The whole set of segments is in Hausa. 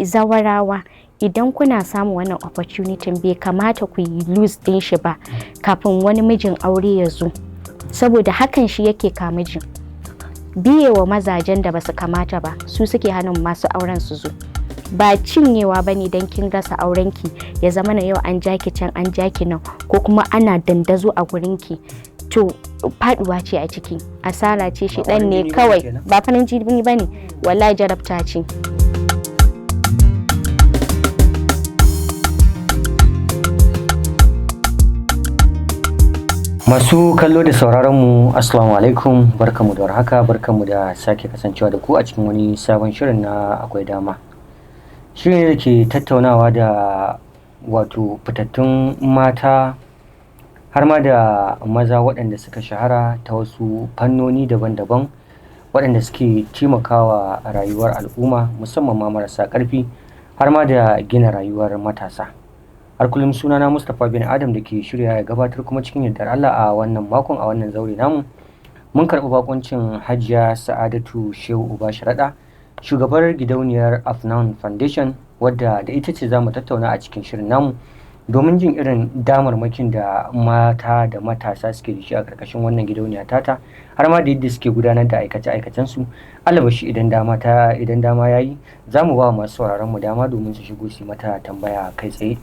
Zawarawa, idan kuna samun wannan opportunity, bai kamata ku yi lose din shi ba kafin wani mijin aure ya zo, saboda hakan shi yake ka mijin. Biye wa mazajen da basu kamata ba, su suke hannun masu auren su zo. Ba cinyewa ba ne don kin rasa aurenki ya zama na yau an jaki can, an jaki nan, ko kuma ana dandazo a gurinki. To faduwa ce a ciki, asara ce shi dan ne kawai, ba farin jini ba ne, wallahi jarabta ce. Masu kallo da sauraron mu, Assalamu alaikum, barkamu da warhaka, barkamu da sake kasancewa da ku a cikin wani sabon shirin na Akwai Dama. Shirin da ke tattaunawa da wato fitattun mata har ma da maza waɗanda suka shahara ta wasu fannoni daban-daban, waɗanda suke taimakawa rayuwar al'umma, musamman ma marasa ƙarfi, har ma da gina rayuwar matasa. Har kullum sunana Mustapha bin Adam da ke shirya ya gabatar, kuma cikin yardar Allah a wannan makon, a wannan zaure namu, mun karɓi bakuncin Hajiya Sa'adatu Shehu Uba Sharaɗa, shugabar gidauniyar Afnan Foundation, wadda da ita ce za mu tattauna a cikin shirin namu domin jin irin damarmakin da mata da matasa suke da shi a ƙarƙashin wannan gidauniya tata, har ma da yadda suke gudanar da aikace-aikacen su. Alabashi idan dama yayi, za mu ba masu sauraron mu dama domin su shigo su mata tambaya kai tsaye.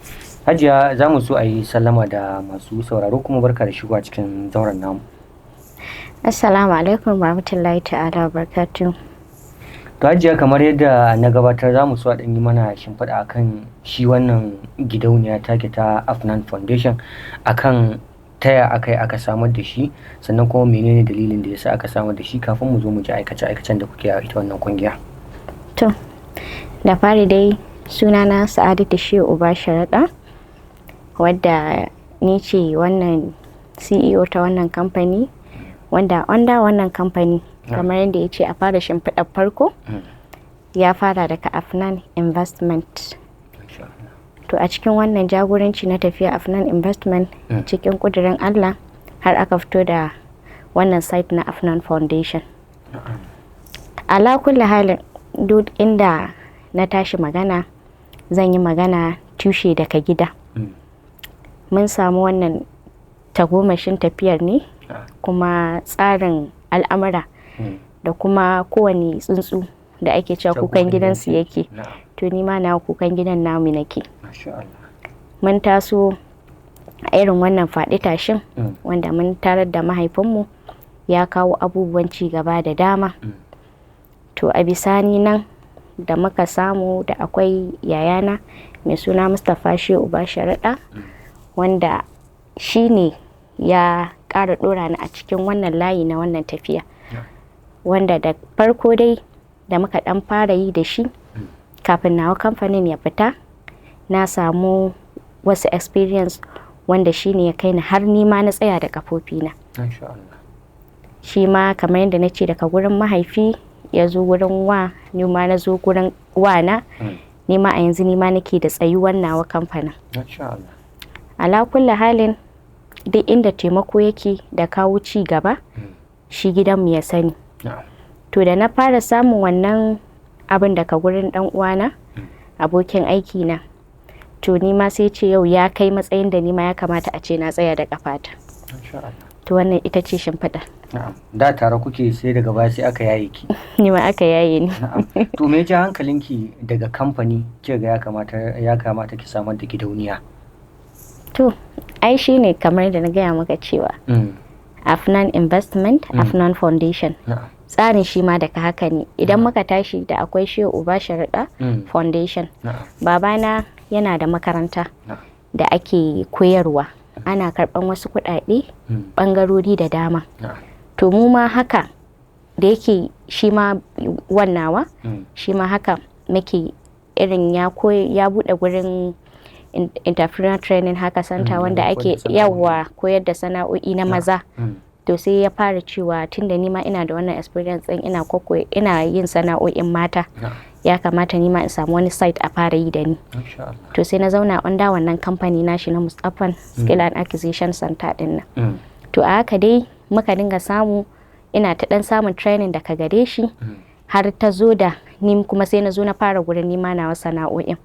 Hajiya, za mu so a yi sallama da masu sauraro, kuma barka da shigo a cikin zauren namu. Assalamu alaikum warahmatullahi ta'ala barakatuh. To Hajiya, kamar yadda na gabatar, za mu so a ɗan yi mana shimfiɗa akan shi wannan gidauniya take ta Afnan Foundation, akan taya aka yi aka samar da shi, sannan kuma menene dalilin da yasa aka samar da shi, kafin mu zo mu ji aikace-aikacen da kuke a ita wannan kungiya. To, da fari dai sunana Sa'adatu Shehu Uba Sharaɗa, wadda ni ce wannan CEO ta wannan kamfani, wanda under wannan kamfani, kamar yadda ya ce a fara shimfiɗar farko, ya fara daga Afnan Investment. To a cikin wannan jagoranci na tafiya Afnan Investment, cikin kudirin Allah har aka fito da wannan site na Afnan Foundation. Ala kulli halin, duk inda na tashi magana, zan yi magana tushe daga gida. Mun samu wannan tagomashin tafiyar ne, kuma tsarin al'amura da kuma kowane tsuntsu da ake cewa kukan gidansu yake, to ni ma na kukan gidan namu nake. Mun taso a irin wannan faɗi tashin, wanda mun tarar da mahaifinmu ya kawo abubuwan ci gaba da dama. To a bisani nan da muka samu da akwai yayana mai suna Mustapha Shehu Uba Sharaɗa, wanda shi ne ya ƙara ɗora ni a cikin wannan layi na wannan tafiya, wanda da farko dai da muka ɗan fara yi da shi kafin nawa kamfanin ya fita, na samu wasu experience wanda shi ne ya kai ni har nima na tsaya da kafofina. Shi ma kamar yadda na ce, daga gurin mahaifi ya zo gurin wa, ni ma na zo gurin wana, ni ma a yanzu ni ma nake da tsayuwan nawa kamfanin. Ala kulli halin, duk inda taimako yake da kawo ci gaba, shi gidanmu ya sani. To da na fara samun wannan abin daga gurin dan uwana, abokin aiki na, to ni ma sai ce yau ya kai matsayin da ni ma ya kamata a ce na tsaya da kafata. To wannan ita ce shimfiɗa. Da tare kuke, sai daga baya sai aka yaye ki. Ni ma aka yaye ni. To me ya hankalinki daga kamfani kika ga ya kamata ki samar da gidauniya? To ai shine kamar da na gaya maka cewa Afnan Investment, Afnan Foundation, tsarin shi ma daga haka ne. Idan muka tashi, da akwai Shehu Uba Sharaɗa Foundation. Babana yana da makaranta da ake koyarwa, ana karɓan wasu kuɗaɗe ɓangarori da dama. To mu ma haka, da yake shi ma wannawa, shi ma haka muke, irin ya ya buɗe gurin entrepreneur training haka center, wanda ake yawa koyar da sana'o'i na maza. To sai ya fara cewa tunda ni ma ina da wannan experience din, ina koko ina yin sana'o'in mata, ya kamata ni ma in samu wani site a fara yi da ni. To sai na zauna under wannan kamfani nashi na Mustapha Skill and Acquisition Center din nan. To a haka dai muka dinga samu, ina ta dan samun training daga gare shi. Har ta zo da ni kuma, sai na zo na fara gurin nima nawa sana'o'in.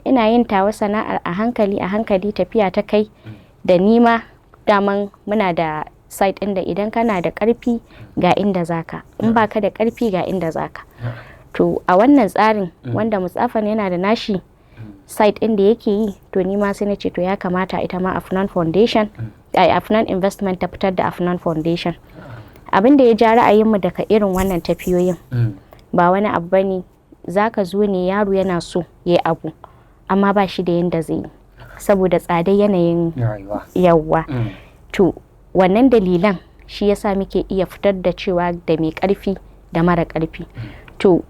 Ina yin tawa sana'ar a hankali a hankali, tafiya ta kai da nima daman muna da site ɗin da idan kana da ƙarfi ga inda zaka, in baka da ƙarfi ga inda zaka. To a wannan tsarin wanda Mutsafan yana da nashi site ɗin da yake yi, to ni ma sai na ce to ya kamata ita ma Afnan Foundation, ai Afnan Investment ta fitar da Afnan Foundation. Abin da ya ja ra'ayinmu daga irin wannan tafiyoyin ba wani abu bane, zaka zo ne yaro yana so ya abu amma ba shi da yanda zai yi saboda tsadar yanayin rayuwa. Yawwa. To wannan dalilan shi yasa muke iya fitar da cewa da mai karfi da mara karfi. To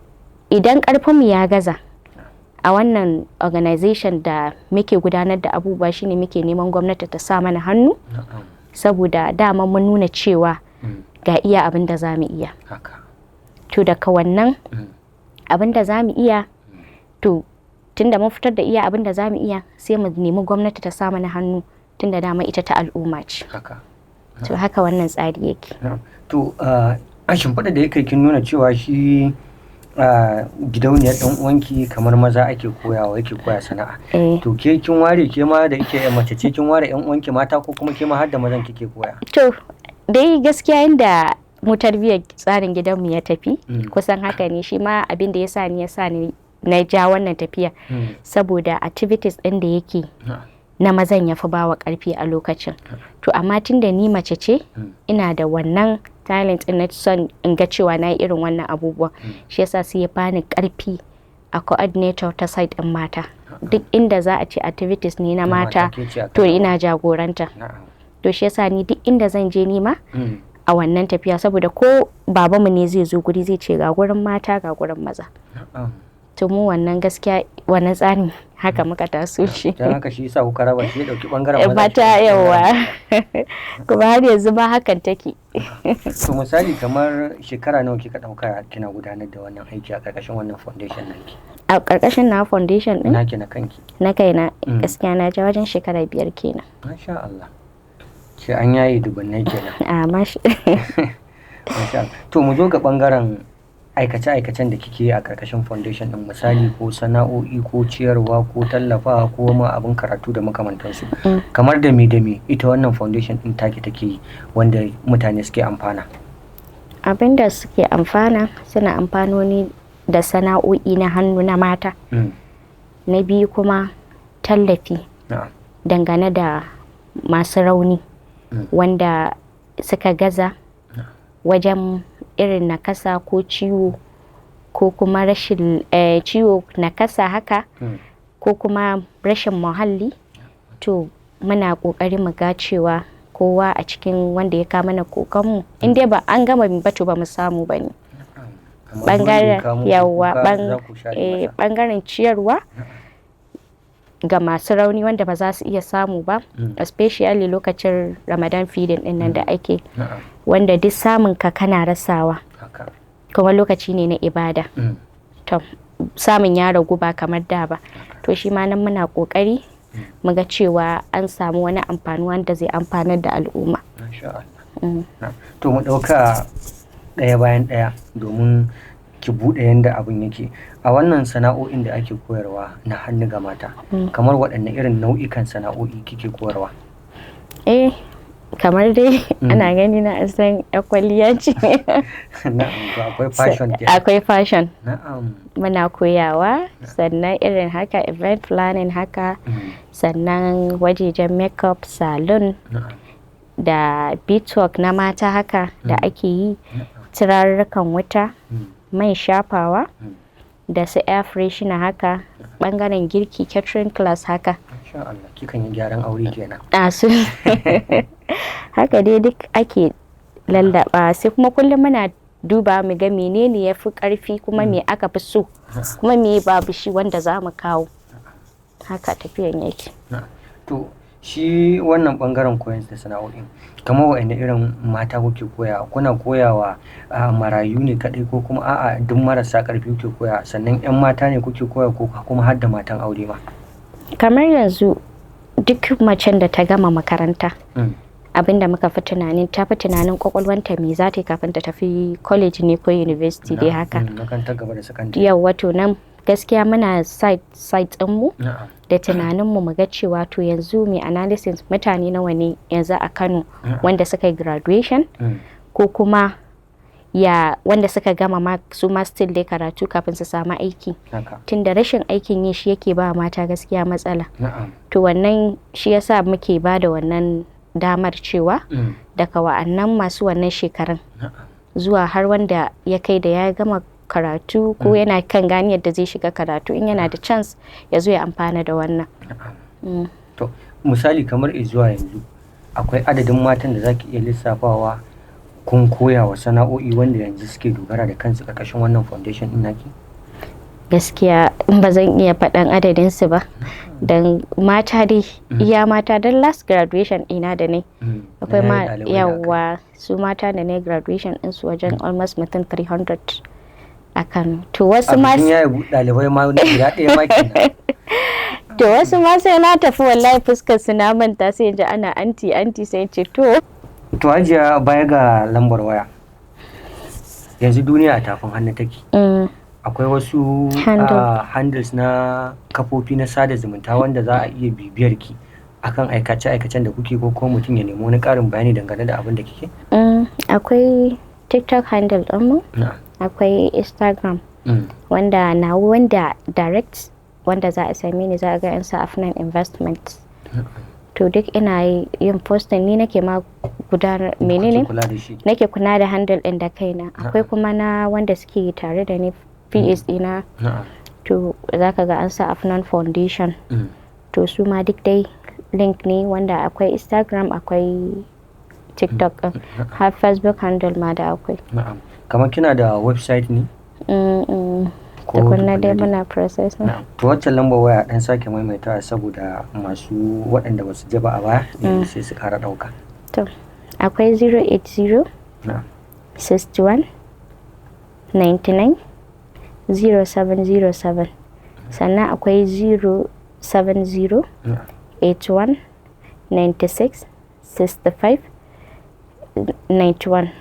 idan karfinmu ya gaza a wannan organization da muke gudanar da abubuwa, shine muke neman gwamnati ta sa mana hannu, saboda dama mun nuna cewa ga iya abin da za mu iya. To daga wannan abin da za mu iya, to tunda mun fitar da iya abin da za mu iya, sai mu nemi gwamnati ta sa mana hannu, tunda dama ita ta al'umma ce. To haka wannan tsari yake. To a shimfiɗa da yake kin nuna cewa shi gidauniyar ɗan uwanki kamar maza ake koyawa, yake koya sana'a. To ke kin ware, ke ma da yake mace ce, kin ware yan uwanki mata ko kuma ke ma har da mazan kike koya? To dai gaskiya inda mu tarbiyyar tsarin gidanmu ya tafi kusan haka ne. Shi ma abin da ya sa ni na ja wannan tafiya, saboda activities ɗin da yake na mazan ya fi bawa karfi a lokacin. To amma tun da ni mace ce, ina da wannan talent ɗin na son in ga cewa na yi irin wannan abubuwan, shi yasa sai ya bani karfi a coordinator ta side ɗin mata. Duk inda za a ce activities ne na mata, to ina jagoranta. To shi yasa ni duk inda zan je nima a wannan tafiya, saboda ko babanmu ne zai zo guri, zai ce ga gurin mata, ga gurin maza. To mu wannan gaskiya wannan tsarin haka muka taso shi. Dan haka shi yasa kuka raba, shi ya dauki bangaren maza. Mata, yawa, kuma har yanzu ma hakan take. To misali kamar shekara nawa kika dauka kina gudanar da wannan aiki a karkashin wannan foundation naki? A karkashin na foundation din? Naki na kanki. Na kaina, gaskiya na ja wajen shekara 5 kenan. Masha Allah, ce an yayi dubannai kenan. A masha. Masha Allah. To mu zo ga bangaren aikace-aikacen da kike yi a karkashin foundation din, misali ko sana'o'i ko ciyarwa ko tallafawa ko ma abin karatu da makamantansu. Kamar da me da me ita wannan foundation din take take yi wanda mutane suke amfana? Abin da suke amfana, suna amfanoni da sana'o'i na hannu na mata. Na biyu kuma tallafi dangane da masu rauni wanda suka gaza wajen irin nakasa ko ciwo ko kuma rashin ciwo, nakasa haka, ko kuma rashin muhalli. To muna kokari mu ga cewa kowa a cikin wanda ya kama na kokanmu, in dai ba an gama ba, to ba mu samu ba ne. Bangaren, yawa, bangaren ciyarwa ga masu rauni wanda ba za su iya samu ba, especially lokacin Ramadan feeding din nan da ake, wanda duk samun ka kana rasawa, kuma lokaci ne na ibada, to samun ya ragu ba kamar da ba. To shi ma nan muna kokari mu ga cewa an samu wani amfani wanda zai amfanar da al'umma. To mu ɗauka ɗaya bayan ɗaya domin ki buɗe yadda abin yake. A wannan sana'o'in da ake koyarwa na hannu ga mata, kamar waɗanne irin nau'ikan sana'o'i kike koyarwa? Eh, kamar dai ana gani na san kwalliya ce. Na'am, to akwai fashion kenan. Akwai fashion muna koyawa, sannan irin haka event planning haka, sannan wajejen makeup salon da beadwork na mata haka da ake yi, turarrukan wuta, man shafawa, da su air freshener haka, bangaren girki, catering class haka. Masha Allah, kikan yi gyaran aure kenan. A su haka dai duk ake lallaba. Sai kuma kullum muna duba mu ga menene ya fi karfi, kuma me aka fi so, kuma me babu shi wanda za mu kawo. Haka tafiyan yake. To shi wannan bangaren koyon da sana'o'in, kamar wa'anda irin mata kuke koya? Kuna koyawa marayu ne kadai ko kuma a'a, duk marasa karfi kuke koya? Sannan yan mata ne kuke koya ko kuma har da matan aure ma? Kamar yanzu duk macen da ta gama makaranta Abin da muka fi tunanin, ta fi tunanin kwakwalwanta me za ta yi kafin ta tafi college ne ko university dai haka. Makarantar gaba da sakandare. Yau wato nan gaskiya muna site mu da tunaninmu mu ga cewa to yanzu mai analysis mutane nawa ne yanzu a Kano wanda suka yi graduation ko kuma ya wanda suka gama ma su ma still dai karatu kafin su samu aiki, tunda rashin aikin yi shi yake ba mata gaskiya matsala. To wannan shi yasa muke ba da wannan damar cewa daga wa'annan masu wannan shekarun zuwa har wanda ya kai da ya gama karatu ko yana kan gani yadda zai shiga karatu, in yana da chance ya zo ya amfana da wannan. To misali kamar zuwa yanzu akwai adadin matan da zaki iya lissafawa kun koya wa sana'o'i wanda yanzu suke dogara da kansu karkashin wannan foundation din naki? Gaskiya ba zan iya faɗan adadin su ba, don mata dai iya mata, don last graduation ina da ne akwai ma yawa su mata da ne graduation din su wajen almost mutum 300 a Kano. To wasu ma ɗalibai ma guda ɗaya ma kenan. To wasu ma sai na tafi, wallahi fuskar su na manta, sai ji ana "Aunty, aunty", sai ce to. To Hajiya, baya ga lambar waya, yanzu duniya a tafin hannu take. Akwai wasu handles na kafofi na sada zumunta wanda za a iya bibiyar ki akan aikace-aikacen da kuke, ko kuma mutum ya nemi wani ƙarin bayani dangane da abin da kike? Akwai TikTok handle ɗinmu, akwai Instagram, wanda na wanda direct wanda za a same ni, za a ga yan sa Afnan Investment. To duk ina yin posting, ni nake ma gudanar menene nake kula da handle ɗin da kaina. Akwai kuma na wanda suke tare da ni, PAs ɗina. To za ka ga an sa Afnan Foundation. To su ma duk dai link ne wanda akwai Instagram, akwai TikTok ɗin, har Facebook handle ma da akwai. Na'am, kamar kina da website ne? Ko tukunna dai muna processing. To waccan lambar waya dan sake maimaita saboda masu waɗanda ba su ji ba a baya sai su ƙara ɗauka. To akwai 080 61 99 0707, sannan akwai 070 81 96 65 91.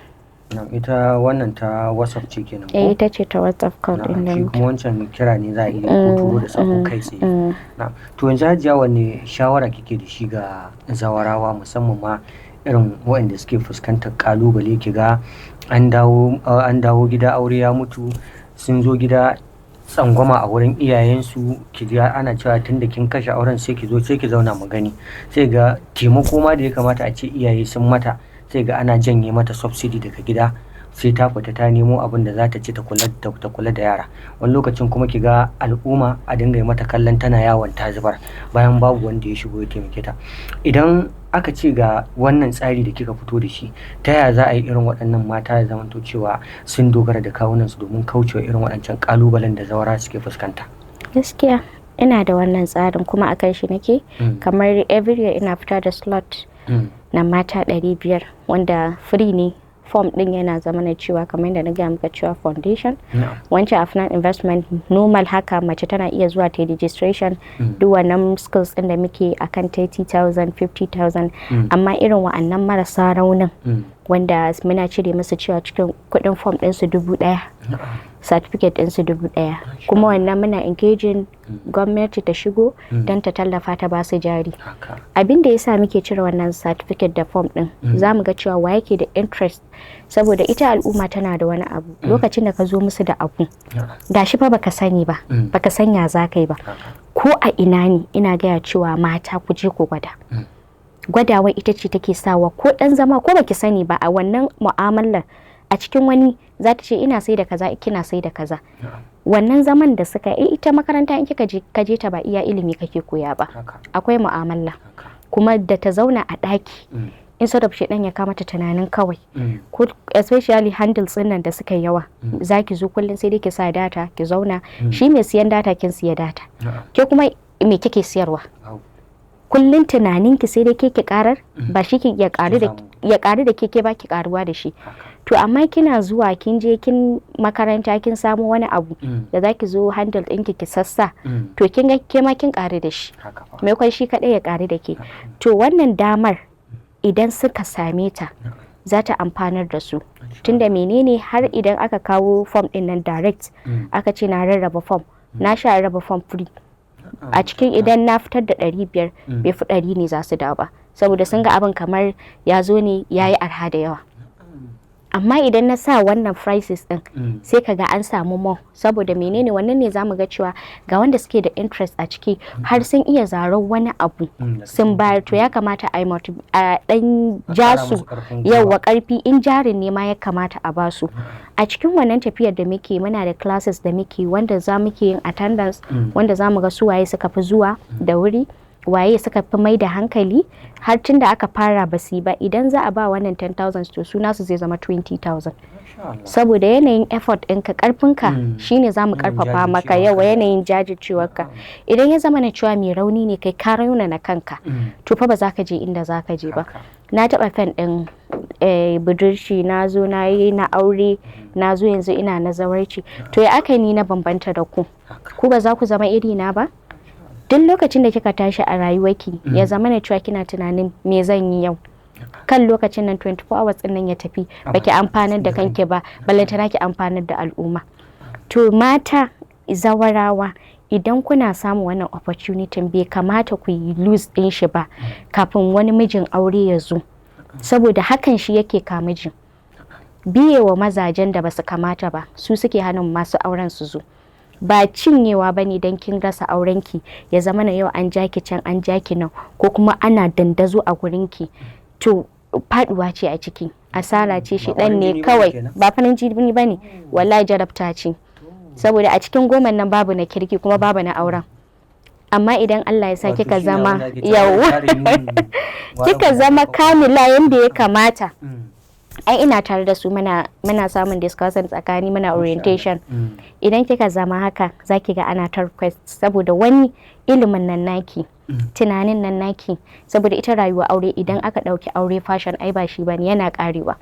Na'am, ita wannan ta WhatsApp ce kenan ko? Eh, ita ce ta WhatsApp call din da shi kuma wancan kira ne za a iya ko turo da sako kai tsaye. Na'am. To yanzu Hajiya, wanne shawara kike da shi ga zawarawa, musamman ma irin waɗanda suke fuskantar kalubale, ki ga an dawo gida aure ya mutu, sun zo gida tsangwama a wurin iyayensu, ki ga ana cewa tun da kin kashe auren sai ki zo sai ki zauna mu gani, sai ga taimako ma da ya kamata a ce iyaye sun mata, sai ga ana janye mata subsidy daga gida, sai ta fita ta nemo abin da za ta ci ta kula da yara. Wani lokacin kuma ki ga al'umma a dinga yi mata kallon tana yawon ta zubar, bayan babu wanda ya shigo ya taimake ta. Idan aka ce ga wannan tsari da kika fito da shi, ta yaya za a yi irin waɗannan mata ya zamanto cewa sun dogara da kawunansu domin kaucewa irin waɗancan ƙalubalen da zawara suke fuskanta? Gaskiya ina da wannan tsarin kuma akan shi nake. Kamar every year ina fita da slot na mata 500 wanda free ne. Form din yana zama na cewa kamar yadda na gaya maka cewa foundation, wancan Afnan Investment normal haka mace tana iya zuwa ta registration, duk wannan skills din da muke akan 30,000, 50,000. Amma irin wa'annan marasa raunin wanda muna cire musu cewa cikin kudin form din su 1,000, certificate din su 1,000. Kuma wannan muna engaging gwamnati ta shigo don ta tallafa ta ba su jari. Abin da yasa muke cire wannan certificate da form din, za mu ga cewa wa yake da interest, saboda ita al'umma tana da wani abu, lokacin da ka zo musu da abu gashi fa baka sani ba, baka sanya za ka yi ba ko a ina ne. Ina gaya cewa mata ku je ku gwada. Gwadawa ita ce take sawa ko dan zama ko baki sani ba a wannan mu'amalar a cikin wani za ta ce ina sai da kaza, kina sai da kaza. Wannan zaman da suka yi, ita makaranta in kika je ka je ta ba iya ilimi kake koya ba, akwai mu'amala. Kuma da ta zauna a ɗaki, instead of shedan ya kama ta tunanin kawai ko especially handles din nan da suka yawa, zaki zo kullum sai dai ki sa data ki zauna, shi mai siyan data kin siya data, ke kuma me kike siyarwa? Kullum tunanin ki sai dai ke ki karar, ba shi ki ya karu da ya karu da ke, ke ba ki karuwa da shi. To amma kina zuwa kin je kin makaranta kin samu wani abu da zaki zo handle ɗinki ki sassa, to kin ga ke ma kin karu da shi, maimakon shi kaɗai ya karu da ke. To wannan damar Idan suka same ta, za ta amfanar da su. Tunda menene, har idan aka kawo form din nan direct, aka ce na rarraba form, na sha rarraba form free, a cikin idan na fitar da 500, bai fi 100 ne za su dawo ba, saboda sun ga abin kamar ya zo ne ya yi arha da yawa. Amma idan na sa wannan prices din, sai ka ga an samu more. Saboda menene? Wannan ne zamu ga cewa ga wanda suke da interest a ciki, har sun iya zarar wani abu sun bayar. To ya kamata a yi a dan ja su, yawa, karfi in jarin ne ma ya kamata a basu. A cikin wannan tafiyar da muke, muna da classes da muke, wanda za muke yin attendance, wanda za mu ga su waye suka fi zuwa da wuri, waye suka fi mai da hankali. Har tun da aka fara ba su ba, idan za a ba wannan 10,000, to su nasu zai zama 20,000, saboda yanayin effort ɗinka, ƙarfinka shine za mu karfafa maka. Yawa, yanayin jajircewarka. Idan ya zama na cewa mai rauni ne kai, ka rauna na kanka, to fa ba za ka je inda za ka je ba. Na taɓa fen ɗin budurci, na zo na yi na aure, na zo yanzu ina na zawarci. To ya aka ni na bambanta da ku? Ku ba za ku zama iri na ba. Duk lokacin da kika tashi a rayuwarki, ya zama na cewa kina tunanin me zan yi yau. Kan lokacin nan 24 hours din nan ya tafi baki amfanar da kanki ba, ballantana ki amfanar da al'umma. To mata zawarawa, idan kuna samun wannan opportunity, bai kamata ku yi lose din shi ba kafin wani mijin aure ya zo, saboda hakan shi yake ka mijin. Biye wa mazajen da basu kamata ba, su suke hannun masu auren su zo. Ba cinyewa ba ne don kin rasa aurenki ya zama na yau an jaki can, an jaki nan, ko kuma ana dandazo a gurinki. To faduwa ce a ciki, asara ce shi dan ne kawai. Ba farin jini ba ne wallahi, jarabta ce, saboda a cikin goman nan babu na kirki kuma babu na auren. Amma idan Allah ya sa kika zama yau, kika zama kamila yanda ya kamata, ai ina tare da su, muna samun discussion tsakani, muna orientation. Idan kika zama haka, zaki ga ana ta request, saboda wani ilimin nan naki, tunanin nan naki. Saboda ita rayuwa aure, idan aka ɗauki aure fashion, ai ba shi bane, yana karewa.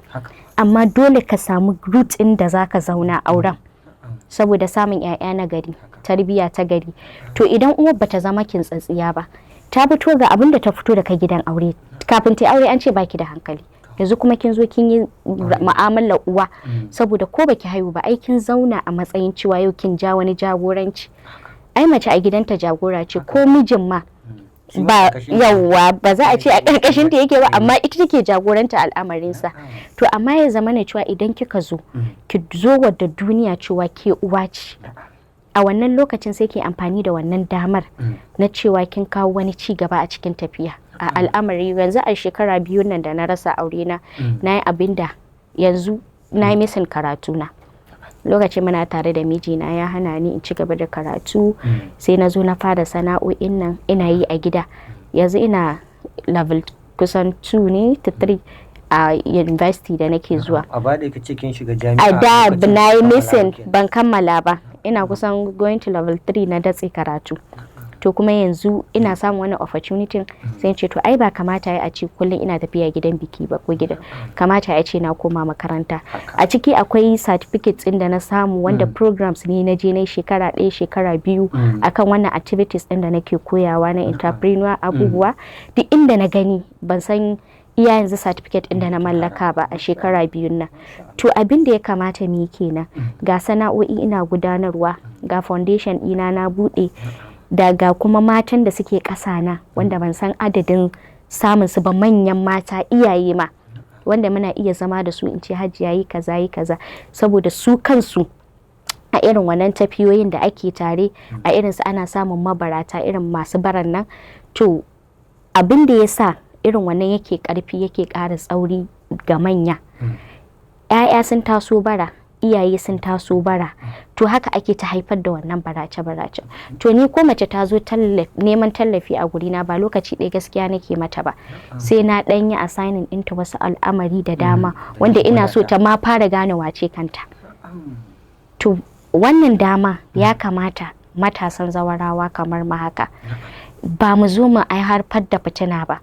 Amma dole ka samu root ɗin da zaka zauna auren, saboda samun 'ya'ya na gari, tarbiyya ta gari. To idan uwar bata zama kintsatsiya ba, ta fito ga abin da ta fito daga gidan aure, kafin ta aure an ce baki da hankali, yanzu kuma kin zo kin yi mu'amalar uwa. Saboda ko baki haihu ba, ai kin zauna a matsayin cewa yau kin ja wani jagoranci. Ai mace a gidanta jagora ce, ko mijin ma ba, yawwa, ba za a ce a ƙarƙashin ta yake ba, amma ita take jagoranta al'amarinsa. To amma ya zama na cewa idan kika zo, ki zo wadda duniya cewa ke uwa ce, a wannan lokacin sai ke amfani da wannan damar na cewa kin kawo wani ci gaba a cikin tafiya a al'amari. Yanzu a shekara 2 nan da na rasa aure na, na yi abin da yanzu na yi missing karatu na. Lokacin muna tare da mijina, ya hana ni in ci gaba da karatu, sai na zo na fara sana'o'in nan ina yi a gida. Yanzu ina level kusan 2 ne to 3 a university da nake zuwa. A ba da ce kin shiga jami'a? A da na yi missing, ban kammala ba. Ina kusan going to level 3 na datse karatu. To kuma yanzu ina samun wani opportunity, sai ce to ai ba kamata ya a ce kullum ina tafiya gidan biki ba, ko gidan, kamata ya ce na koma makaranta. A ciki akwai certificates ɗin da na samu, wanda programs ne na je na shekara 1, shekara 2 akan wannan activities ɗin da nake koyawa na entrepreneur abubuwa. Duk inda na gani, ban san iya yanzu certificate ɗin da na mallaka ba a shekara 2n nan. To abin da ya kamata mu yi kenan. Ga sana'o'i ina gudanarwa, ga foundation ɗina na buɗe, daga kuma matan da suke ƙasa na, wanda ban san adadin samun su ba, manyan mata, iyaye ma, wanda muna iya zama da su in ce, "Hajiya, yi kaza, yi kaza." Saboda su kansu a irin wannan tafiyoyin da ake tare a irin su, ana samun mabarata, irin masu baran nan. To abin da ya sa irin wannan yake karfi, yake ƙara tsauri ga manya, 'ya'ya sun taso bara, iyaye sun taso bara, to haka ake ta haifar da wannan barace-barace. To ni ko mace ta zo neman tallafi a gurina, ba lokaci ɗaya gaskiya nake mata ba, sai na ɗan yi assigning ɗinta wasu al'amari da dama, wanda ina so ta ma fara gane wace kanta. To wannan dama ya kamata matasan zawarawa kamar ma haka, ba mu zo mu ai harfar da fitina ba.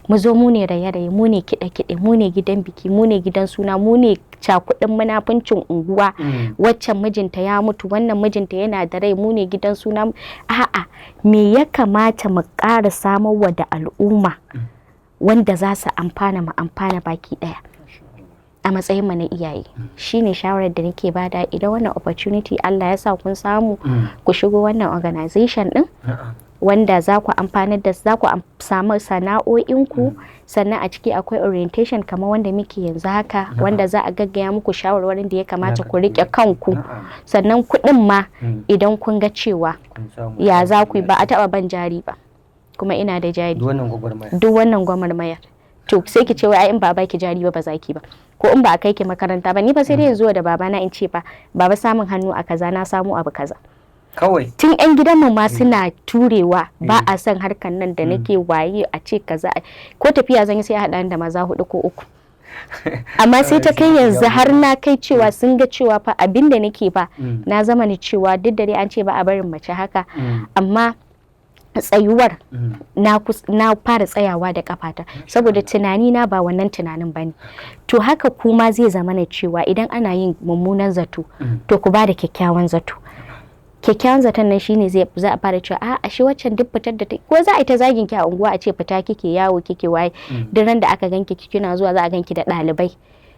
Mu zo mu ne raye-raye, mu ne kiɗe-kiɗe, mu ne gidan biki, mu ne gidan suna, mu ne cakuɗin munafuncin unguwa. Waccan mijinta ya mutu, wannan mijinta yana da rai, mu ne gidan suna. A'a, me ya kamata mu ƙara samarwa da al'umma? wanda za su amfana mu amfana baki ɗaya a matsayin mu na iyaye. Shine shawarar da nake bada. Idan wannan opportunity Allah ya sa kun samu ku shigo wannan organization din, wanda za ku amfanar da za ku samu sana'o'inku. Sannan a ciki akwai orientation kamar wanda muke yanzu haka, wanda za a gaggaya muku shawarwarin da ya kamata ku rike kanku. Sannan kuɗin ma, idan kun ga cewa ya za ku yi, ba a taɓa ban jari ba kuma ina da jari. Duk wannan gwagwarmayar, to sai ki ce wai ai in ba baki jari ba, ba za ki ba, ko in ba a kai ki makaranta ba. Ni fa sai dai yanzu da babana in ce, "Fa baba, samun hannu a kaza, na samu abu kaza." Kawai. Tun yan gidanmu ma suna turewa, ba a son harkan nan da nake waye a ce kaza. Ko tafiya zan yi, sai a haɗa da maza hudu ko uku. Amma sai ta kai yanzu har na kai cewa sun ga cewa fa abin da nake ba na zama ni cewa duk da dai an ce ba a barin mace haka, amma tsayuwar na fara tsayawa da kafata, saboda tunani na ba wannan tunanin bane. To haka kuma zai zama na cewa idan ana yin mummunan zato, to ku ba da kyakkyawan zato. Kyakkyawan zaton nan shine zai za a fara cewa a ashe waccan duk fitar da ko za a yi ta zagin ki a unguwa, a ce fita kike, yawo kike, waye. Duk ran da aka ganki kina zuwa, za a ganki da ɗalibai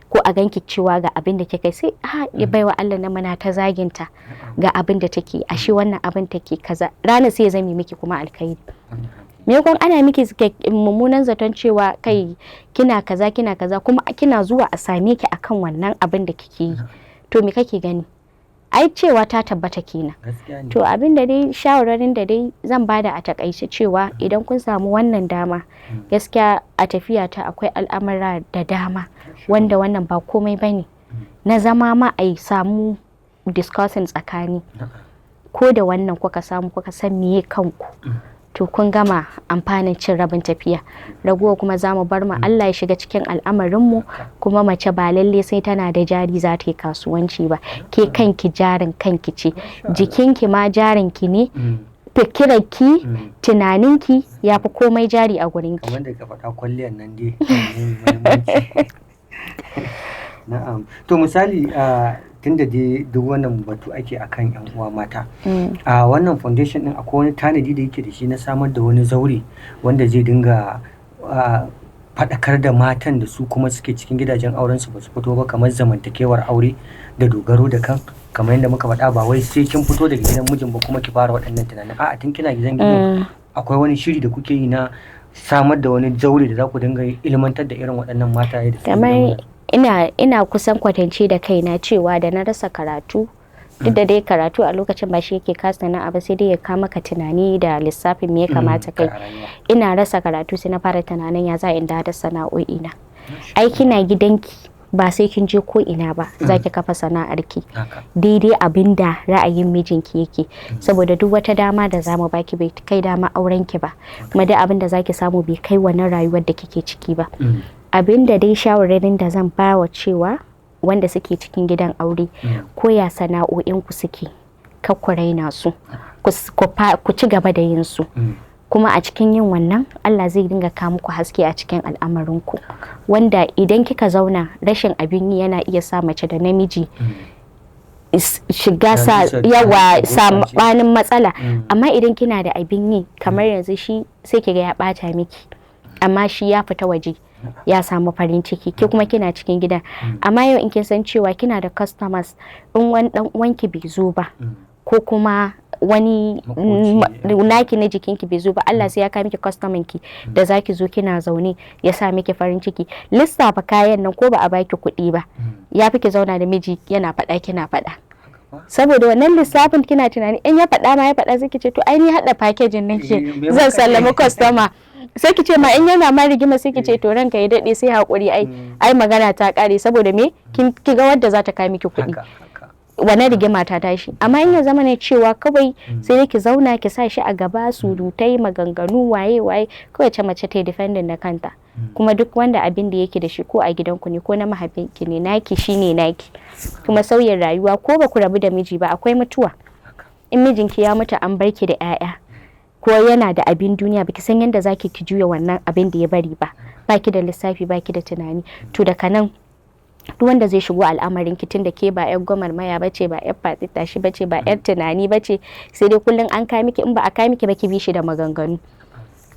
ko a ganki cewa ga abin da kika, sai a ya baiwa Allah na muna ta zaginta, ga abin da take, ashe wannan abin take kaza. Ranar sai ya zame miki kuma alkhairi. Maimakon ana miki mummunan zaton cewa kai kina kaza, kina kaza, kuma kina zuwa a same ki akan wannan abin da kike yi, to me kake gani? Ai cewa ta tabbata kenan. To abin da dai shawararin da dai zan bada a takaice cewa idan kun samu wannan dama, gaskiya a tafiya ta akwai al'amura da dama wanda wannan ba komai bane na zama ma a samu discussing tsakani. Ko da wannan kuka samu kuka san meye kanku, to kun gama amfanin cin rabin tafiya. Raguwa kuma za mu bar mu Allah ya shiga cikin al'amarinmu. Kuma mace ba lalle sai tana da jari za ta yi kasuwanci ba. Ke kanki jarin kanki ce, jikinki ma jarinki ne, fikirarki, tunaninki ya fi komai jari a gurinki. Kamar da ka faɗa, kwalliyar nan dai. Na'am, to misali, tunda dai duk wannan batu ake akan yan uwa mata, a wannan foundation din akwai wani tanadi da yake da shi na samar da wani zaure wanda zai dinga faɗakar da matan da su kuma suke cikin gidajen auren su ba su fito ba, kamar zamantakewar aure da dogaro da kan, kamar yadda muka faɗa, ba wai sai kin fito daga gidan mijin ba kuma ki fara waɗannan tunanin? A'a, tun kina gidan gidan akwai wani shiri da kuke yi na samar da wani zaure da za ku dinga ilmantar da irin waɗannan mata da suke? Kamar ina kusan kwatance da kaina cewa da na rasa karatu, duk da dai karatu a lokacin ba shi yake kasa sana'a ba, sai dai ya kama ka tunani da lissafin me ya kamata kai. Ina rasa karatu, sai na fara tunanin ya za in da sana'o'i na. Ai kina gidanki, ba sai kin je ko ina ba, za ki kafa sana'arki daidai abin da ra'ayin mijinki yake, saboda duk wata dama da zamu baki bai kai dama aurenki ba, kuma duk abin da zaki samu bai kai wannan rayuwar da kike ciki ba. Abin da dai shawararin da zan bawa cewa wanda suke cikin gidan aure, ko ya sana'o'inku suke, kar ku raina su, ku ci gaba da yin su. Kuma a cikin yin wannan, Allah zai dinga kawo muku haske a cikin al'amarinku. Wanda idan kika zauna, rashin abin yi yana iya sa mace da namiji shiga yawa sabanin matsala. Amma idan kina da abin yi, kamar yanzu shi sai kiga ya bata miki, amma shi ya fita waje ya samu farin ciki, ke kuma kina cikin gida. Amma yau in kin san cewa kina da customers, in wani dan uwanki bai zo ba, ko kuma wani naki na jikinki bai zo ba, Allah sai ya kawo miki customer ki da zaki zo kina zaune ya sa miki farin ciki. Lissafa kayan nan, ko ba a baki kuɗi ba, ya fi ki zauna da miji yana faɗa kina faɗa. Saboda wannan lissafin kina tunani, in ya faɗa ma ya faɗa, sai ki ce to ai ni haɗa packaging nake, zan sallami customer. Sai ki ce ma in yana ma rigima, sai ki ce to ranka ya daɗe, sai haƙuri, ai magana ta ƙare. Saboda me? Kin ki ga wadda za ta kawo miki kuɗi, wannan rigima ta tashi. Amma in ya zama ne cewa kawai sai dai ki zauna ki sa shi a gaba, surutai, maganganu, waye waye, kawai ce mace ta yi defending na kanta. Kuma duk wanda abin da yake da shi, ko a gidanku ne ko na mahaifinki ne, naki shine naki. Kuma sauyin rayuwa, ko ba ku rabu da miji ba, akwai mutuwa. In mijinki ya mutu an barki da 'ya'ya, ko yana da abin duniya, baki san yadda zaki ki juya wannan abin da ya bari ba, baki da lissafi, baki da tunani, to daga nan duk wanda zai shigo al'amarin ki, tunda ke ba yar gwagwarmaya bace, ba yar fatsi tashi bace, ba yar tunani bace, sai dai kullun an kai miki, in ba a kai miki ba ki bi shi da maganganu.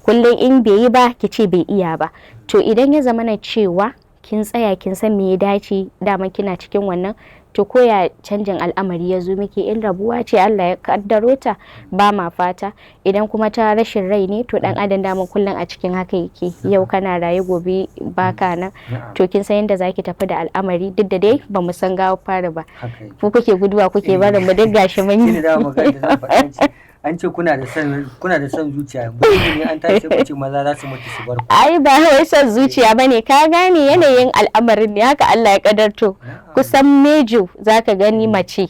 Kullum in bai yi ba ki ce bai iya ba. To idan ya zamana cewa kin tsaya kin san me ya dace, dama kina cikin wannan, to koya canjin al'amari ya zo miki, in rabuwa ce Allah ya kaddaro ta, ba ma fata, idan kuma ta rashin rai ne, to dan adam dama kullum a cikin haka yake, yau kana raye gobe baka nan. To kin san yadda zaki tafi da al'amari, duk da dai ba mu san gawa fara ba. Ku kuke guduwa kuke barin mu, duk gashi mun yi. An ce kuna da son zuciya, ne an tashi ku ce maza za su mutu su bar ku. Ai ba wai son zuciya bane, ka gane yanayin al'amarin ne haka Allah ya kadarto. Kusan mejo zaka gani mace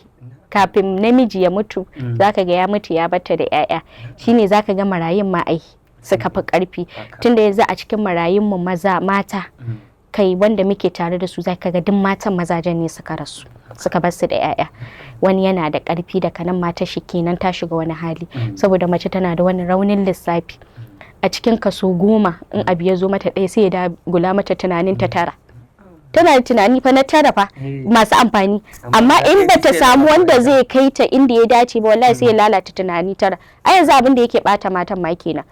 kafin namiji ya mutu, zaka ga ya mutu ya bata da yaya. Shine zaka ga marayun ma ai suka fi karfi, tunda yanzu a cikin marayun mu maza mata kai wanda muke tare da su, zaka ga duk matan mazajen ne suka rasu suka bar su da 'ya'ya. Wani yana da ƙarfi, da kanan mata shi kenan ta shiga wani hali, saboda mace tana da wani raunin lissafi. A cikin kaso 10 in abu ya zo mata ɗaya sai ya dagula mata tunanin ta 9. Tana da tunani fa na 9 fa masu amfani, amma in bata samu wanda zai kai ta inda ya dace ba, wallahi sai ya lalata tunani 9. A yanzu abin da yake bata matan ma kenan.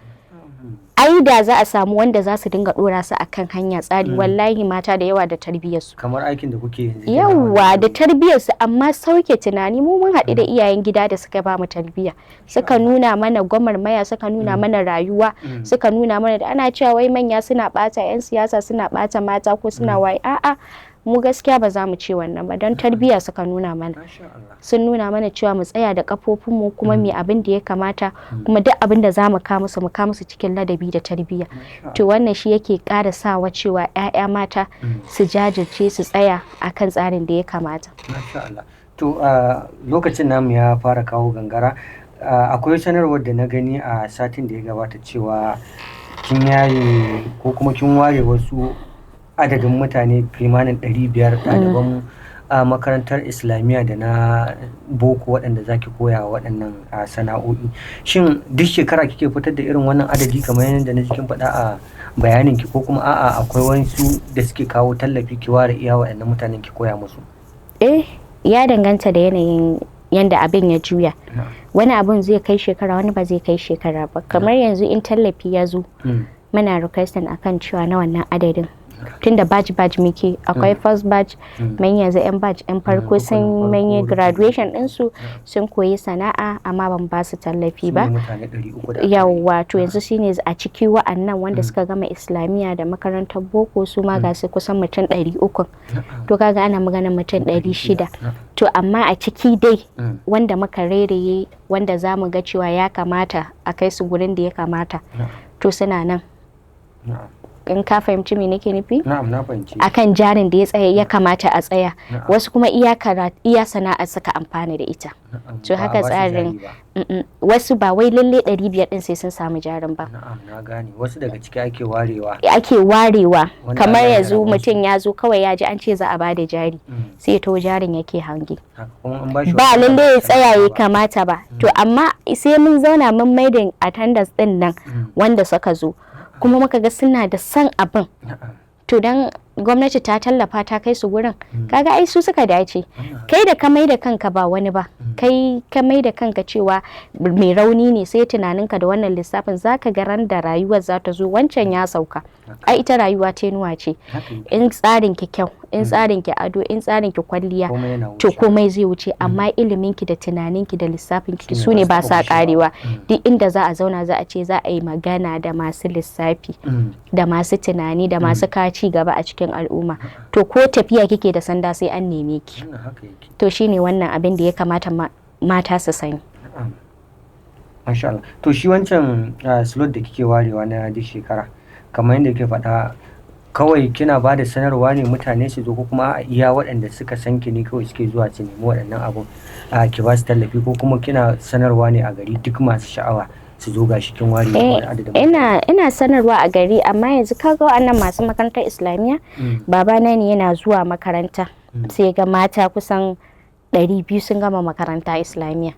Ai da za a samu wanda za su dinga dora su akan hanya tsari, wallahi mata da yawa da tarbiyyarsu, kamar aikin da kuke yanzu yawa da tarbiyyarsu, amma sauke tunani. Mu mun haɗu da iyayen gida da suka ba mu tarbiyya, suka nuna mana gwagwarmaya, suka nuna mana rayuwa, suka nuna mana da ana cewa wai manya suna bata, yan siyasa suna bata mata ko suna waye. A'a, mu gaskiya ba za mu ce wannan ba, don tarbiyya suka nuna mana. Sun nuna mana cewa mu tsaya da kafofinmu kuma mu abin da ya kamata, kuma duk abin da za mu kawo musu, mu kawo musu cikin ladabi da tarbiyya. To wannan shi yake ƙara sawa cewa 'ya'ya mata su jajirce, su tsaya akan tsarin da ya kamata. Masha Allah. To lokacin namu ya fara kawo gangara. Akwai sanarwar da na gani a satin da ya gabata cewa kin yaye ko kuma kin ware wasu adadin mutane kimanin 500 ɗaliban a makarantar Islamiyya da na boko waɗanda za ki koya wa waɗannan sana'o'i. Shin duk shekara kike fitar da irin wannan adadi kamar yadda na kin faɗa a bayanin ki, ko kuma a'a akwai wasu da suke kawo tallafi ki ware iya waɗannan mutanen ki koya musu? Eh, ya danganta da yanayin yanda abin ya juya. Wani abun zai kai shekara, wani ba zai kai shekara ba. Kamar yanzu in tallafi ya zo, muna requesting akan cewa na wannan adadin, tunda batch batch muke. Akwai first batch, mun yanzu yan batch yan farko sun manye graduation ɗinsu, sun koyi sana'a, amma ban ba su tallafi ba. Yawwa, to yanzu shine a ciki wa'annan wanda suka gama Islamiyya da makarantar boko, su ma ga su kusan mutum 300. To kaga ana maganar mutum 600. To amma a ciki dai wanda muka rairaye, wanda za mu ga cewa ya kamata a kai su gurin da ya kamata, to suna nan. In ka fahimci me nake nufi? Na'am, na fahimci. Akan jarin da ya tsaya ya kamata a tsaya. Wasu kuma iya iya sana'a suka amfana da ita. To haka tsarin, wasu ba wai lalle 500 din sai sun samu jarin ba. Na'am, na gane. Wasu daga ciki ake warewa. Ake warewa. Kamar yanzu mutum ya zo kawai ya ji an ce za a bada jari, sai ya taho jarin yake hange. Ba lalle ya tsaya ya kamata ba. To amma sai mun zauna mun maida attendance din nan wanda suka zo, kuma muka ga suna da son abin. To dan gwamnati ta tallafa ta kai su gurin, kaga ai su suka dace. Kai da ka mai da kanka ba wani ba, kai ka mai da kanka cewa mai rauni ne, sai tunaninka da wannan lissafin zaka ga ran da rayuwar za ta zo wancan ya sauka. Ai ita rayuwa tenuwa ce. In tsarin ki kyau, in tsarin ki ado, in tsarin ki kwalliya, to komai zai wuce, amma ilimin ki da tunanin ki da lissafin ki su ne ba sa karewa. Duk inda za a zauna za a ce za a yi magana da masu lissafi da masu tunani da masu kaci gaba a cikin al'umma, to ko tafiya kike da sanda sai an neme ki. To shine wannan abin da ya kamata mata su sani. Masha Allah. To shi wancan slot da kike warewa na duk shekara, kamar yadda kike faɗa, kawai kina ba da sanarwa ne mutane su zo, ko kuma a iya waɗanda suka san ki ne kawai suke zuwa su nemi waɗannan abun ki ba su tallafi, ko kuma kina sanarwa ne a gari duk masu sha'awa su zo gashi kin ware wani adadin? Ina sanarwa a gari, amma yanzu kaga wa'annan masu makarantar Islamiyya, babana ne yana zuwa makaranta sai ga mata kusan 200 sun gama makaranta Islamiyya.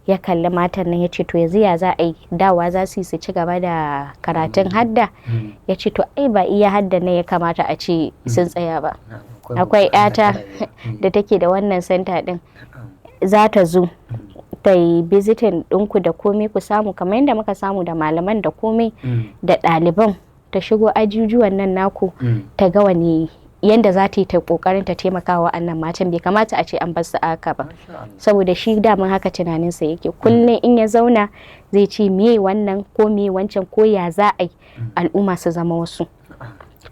Ya kalli matan nan ya ce, to yanzu ya za a yi, dawa za su yi su ci gaba da karatun hadda? Ya ce to ai ba iya hadda ne ya kamata a ce sun tsaya ba. Akwai yata da take da wannan center din, za ta zo Ta yi visiting ɗinku da komai, ku samu kamar yadda muka samu da malaman da komai da ɗaliban, ta shigo ajujuwan nan naku, ta ga wani yanda za ta yi ta kokarin ta taimaka wa wa'annan matan. Bai kamata a ce an bar su haka ba. Masha Allah. Saboda shi daman haka tunaninsa yake. Kullum in ya zauna zai ce me wannan ko me wancan ko ya za a yi al'umma su zama wasu.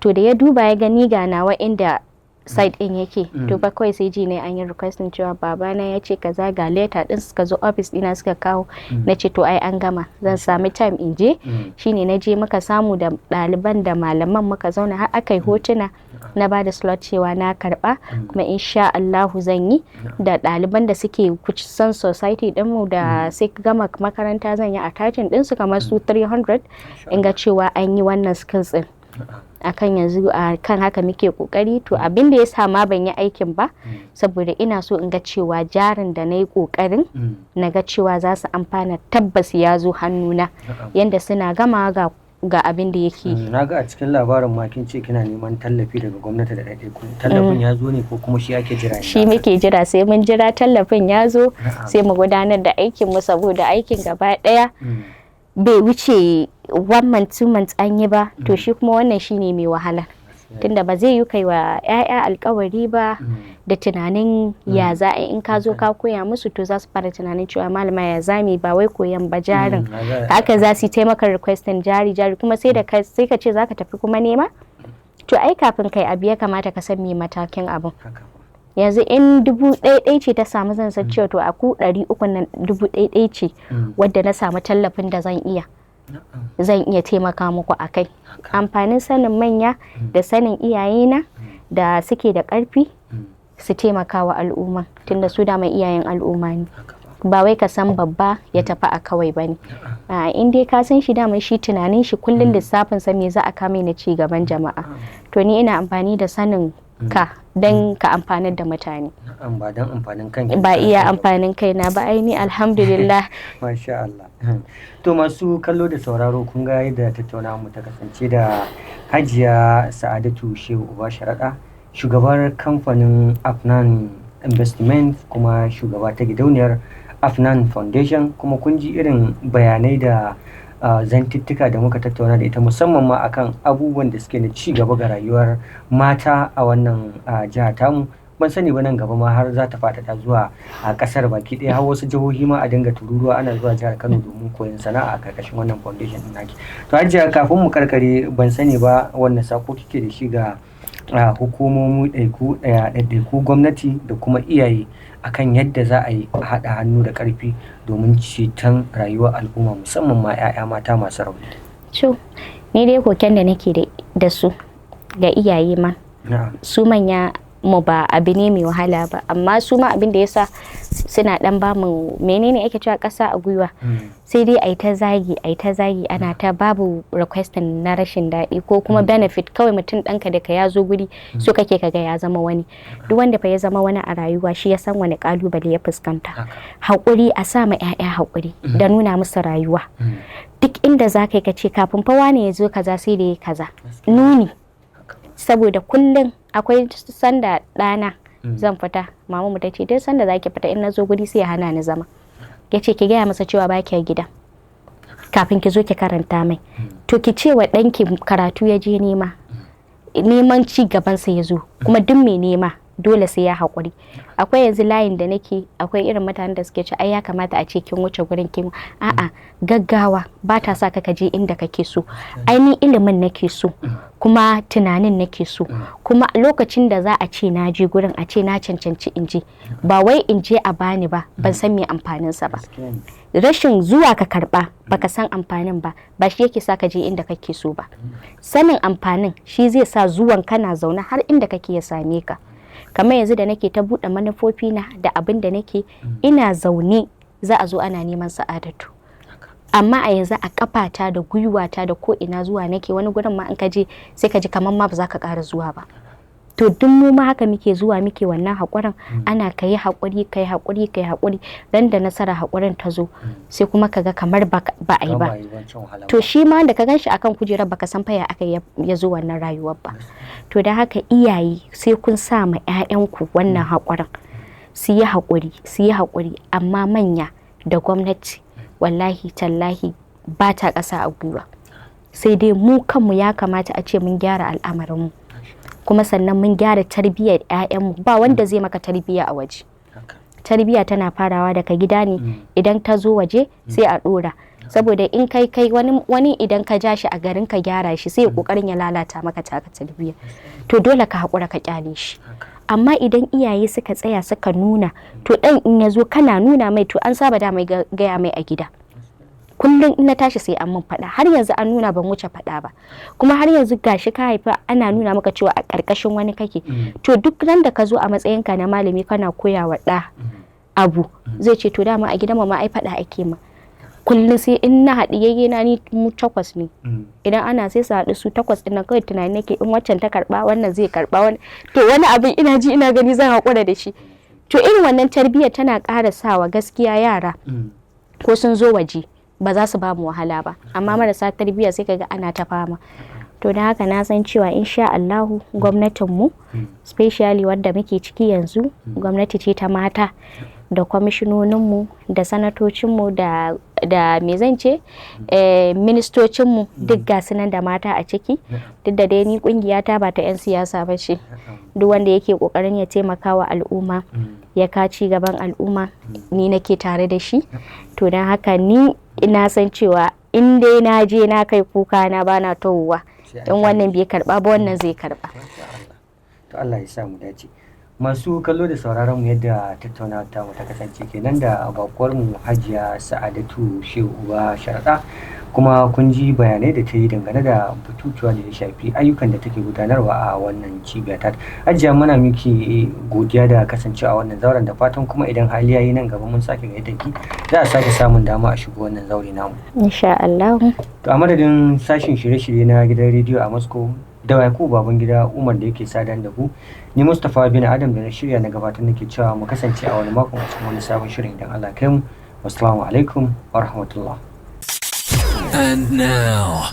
To da ya duba ya gani ga nawa inda site din yake, to ba kawai sai ji ne an yi requesting cewa babana ya ce kaza, ga letter din, suka zo office dina suka kawo. Na ce to ai an gama, zan sami time in je. Shine na je, muka samu da ɗaliban da malaman, muka zauna har aka yi hotuna, na ba da slot cewa na karba, kuma insha Allahu zan yi da ɗaliban da suke kusan society dinmu da sai gama makaranta, zan yi attaching ɗinsu kamar su 300, in ga cewa an yi wannan skills din. Akan yanzu a kan haka muke kokari. To abin da ya sa ma ban yi aikin ba, saboda ina so in ga cewa jarin da na yi kokarin na ga cewa za su amfana tabbas ya zo hannuna, yanda suna gama ga abin da yake. Na ga a cikin labarin ma kin ce kina neman tallafi daga gwamnati da ɗaiɗaiku. Tallafin ya zo ne ko kuma shi ake jira? Shi muke jira, sai mun jira tallafin ya zo sai mu gudanar da aikin mu, saboda aikin gaba ɗaya bai wuce one month, 2 months an yi ba. To shi kuma wannan shine mai wahala, tunda ba zai yi kai wa 'ya'ya alkawari ba da tunanin ya za a yi. In ka zo ka koya musu, to za su fara tunanin cewa malama ya zame, ba wai koyan ba, jarin. Haka za su yi taimaka requesting jari, jari kuma sai da sai ka ce za ka tafi kuma nema. To ai kafin kai abu ya kamata ka san me matakin abun. Yanzu in 1000 ce ta samu, zan san cewa to a ku 300 nan, 1000 ce wadda na samu tallafin da zan iya taimaka muku a kai. Amfanin sanin manya da sanin iyayena da suke da ƙarfi su taimaka wa al'umma, tunda su dama iyayen al'umma ne. Ba wai ka san babba ya tafi a kawai ba ne. In dai ka san shi, dama shi tunanin shi kullum lissafin sa me za a kame na ci gaban jama'a. To ni ina amfani da sanin ka don ka amfanar da mutane. Ba don amfanin kanki. Ba iya amfanin kaina ba, ai ni alhamdulillah. Masha Allah. To masu kallo da sauraro, kun ga yadda tattaunawa mu ta kasance da Hajiya Sa'adatu Shehu Uba Sharaɗa, shugabar kamfanin Afnan Investment kuma shugaba ta gidauniyar Afnan Foundation. Kuma kun ji irin bayanai da zantuttuka da muka tattauna da ita, musamman ma akan abubuwan da suke na ci gaba ga rayuwar mata a wannan jiha tamu. Ban sani ba, nan gaba ma har za ta faɗaɗa zuwa a ƙasar baki ɗaya, har wasu jihohi ma a dinga tururuwa ana zuwa jihar Kano domin koyon sana'a a karkashin wannan foundation ɗin naki. To Hajiya, kafin mu karkare, ban sani ba wannan sako kike da shi ga hukumomi ɗaiɗaiku, gwamnati da kuma iyaye akan yadda za a yi a haɗa hannu da ƙarfi domin ceton rayuwar al'umma, musamman ma 'ya'ya mata masu rauni? To ni dai koken da nake da su ga iyaye ma, su manya mu, ba abu ne mai wahala ba, amma su ma abin da yasa suna dan ba mu, menene ake cewa, ƙasa a gwiwa, sai dai ai ta zagi, ai ta zagi, ana ta babu requesting na rashin daɗi ko kuma benefit. Kawai mutum ɗanka da ka ya zo guri, so kake kaga ya zama wani. Duk wanda fa ya zama wani a rayuwa, shi ya san wani kalubale ya fuskanta. Haƙuri, a sa ma 'ya'ya haƙuri da nuna musu rayuwa. Duk inda za ka yi, ka ce kafin fa wane ya zo kaza sai da ya kaza, nuni. Saboda kullum akwai sanda ɗana zan fita, mama mu ta ce duk sanda zaki fita, in na zo guri sai ya hana ni zama, ya ce ki gaya masa cewa ba ki gida kafin ki zo ki karanta mai. To ki ce wa ɗanki karatu ya je nema, neman ci gabansa ya zo, kuma duk mai nema dole sai ya haƙuri. Akwai yanzu layin da nake, akwai irin mutanen da suke ce ai ya kamata a ce kin wuce gurin kin. A'a, gaggawa ba ta sa ka je inda kake so. Ai ni ilimin nake so, kuma tunanin nake so, kuma lokacin da za a ce na je gurin, a ce na cancanci in je, ba wai in je a bani ba ban san me amfanin sa ba. Rashin zuwa ka karba baka san amfanin ba, ba shi yake sa ka je inda kake so ba. Sanin amfanin shi zai sa zuwan kana zaune har inda kake ya same ka. Kamar yanzu da nake ta buɗe manufofi na da abin da nake, ina zaune za a zo ana neman Sa'adatu. Amma a yanzu a kafata da gwiwata da ko ina zuwa nake, wani gurin ma in ka je sai ka ji kamar ma ba za ka ƙara zuwa ba. To duk mu ma haka muke zuwa muke wannan haƙurin. Ana ka yi haƙuri, ka yi haƙuri, ka yi haƙuri, ran da nasara haƙurin ta zo, sai kuma ka ga kamar ba a yi ba. To shi ma da ka gan shi akan kujerar, baka san fa ya aka ya zo wannan rayuwar ba. To da haka iyaye, sai kun sa ma 'ya'yanku wannan haƙurin, su yi haƙuri, su yi haƙuri. Amma manya da gwamnati wallahi tallahi ba ta ƙasa a gwiwa. Sai dai mu kanmu ya kamata a ce mun gyara al'amarinmu, kuma sannan mun gyara tarbiyyar 'ya'yanmu. Ba wanda zai maka tarbiyya a waje. Tarbiyya tana farawa daga gida ne, idan ta zo waje sai a dora. Saboda in kai kai wani idan ka ja shi a garin ka gyara shi, sai ya kokarin ya lalata maka taka tarbiyya. To dole ka haƙura ka kyale shi. Amma idan iyaye suka tsaya suka nuna, to dan in ya zo kana nuna mai, to an saba da mai gaya mai a gida. Kullum in na tashi sai an mun faɗa. Har yanzu an nuna ban wuce faɗa ba, kuma har yanzu gashi ka haifa ana nuna maka cewa a ƙarƙashin wani kake. To duk ran da ka zo a matsayinka na malami kana koya wa ɗa abu, zai ce to dama a gidan ma ai faɗa ake ma kullum. Sai in na haɗi yayye na, ni mu takwas ne, idan ana sai su haɗu su takwas ɗin nan, kawai tunani nake in waccan ta karɓa, wannan zai karɓa wani. To wani abin ina ji ina gani zan haƙura da shi. To irin wannan tarbiyyar tana ƙara sawa gaskiya yara ko sun zo waje ba za su ba mu wahala ba. Amma marasa tarbiyya sai kaga ana ta fama. To don haka na san cewa insha Allahu gwamnatinmu, especially wadda muke ciki yanzu, gwamnati ce ta mata, da kwamishinoninmu da sanatocinmu da me zan ce, ministocinmu, duk ga su nan da mata a ciki. Duk da dai ni kungiya ta ba ta 'yan siyasa ba ce, duk wanda yake kokarin ya taimaka wa al'umma, ya ka ci gaban al'umma, ni nake tare da shi. To don haka ni ina san cewa in dai na je na kai kuka na bana towowa, in wannan bai karba ba, wannan zai karba. To Allah ya sa mu dace. Masu kallo da sauraron mu, yadda tattaunawa ta mu ta kasance kenan da bakuwar mu Hajiya Sa'adatu Shehu Uba Sharaɗa, kuma kun ji bayanai da ta yi dangane da batutuwa da ya shafi ayyukan da take gudanarwa a wannan cibiya ta. Hajiya, muna miki godiya da kasancewa a wannan zauren, da fatan kuma idan hali yayi nan gaba mun sake gayyatar ki, za a sake samun dama a shigo wannan zaure namu. Insha Allah. To a madadin sashin shirye-shirye na gidan rediyo a Moscow da Yakubu Babangida Umar da yake sadan da ku, ni Mustapha bin Adam da na shirya na gabatar nake cewa mu kasance a wani makon a cikin wani sabon shirin idan Allah kai mu. Wassalamu alaikum wa rahmatullah. And now,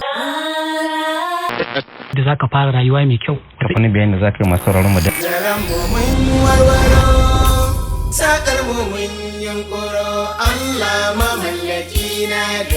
da za ka fara rayuwa mai kyau. Wani bayani da za ka yi masu sauraron mu da Zaren mu mun warwaro, sakar mu mun yunkuro, Allah mamallaki na.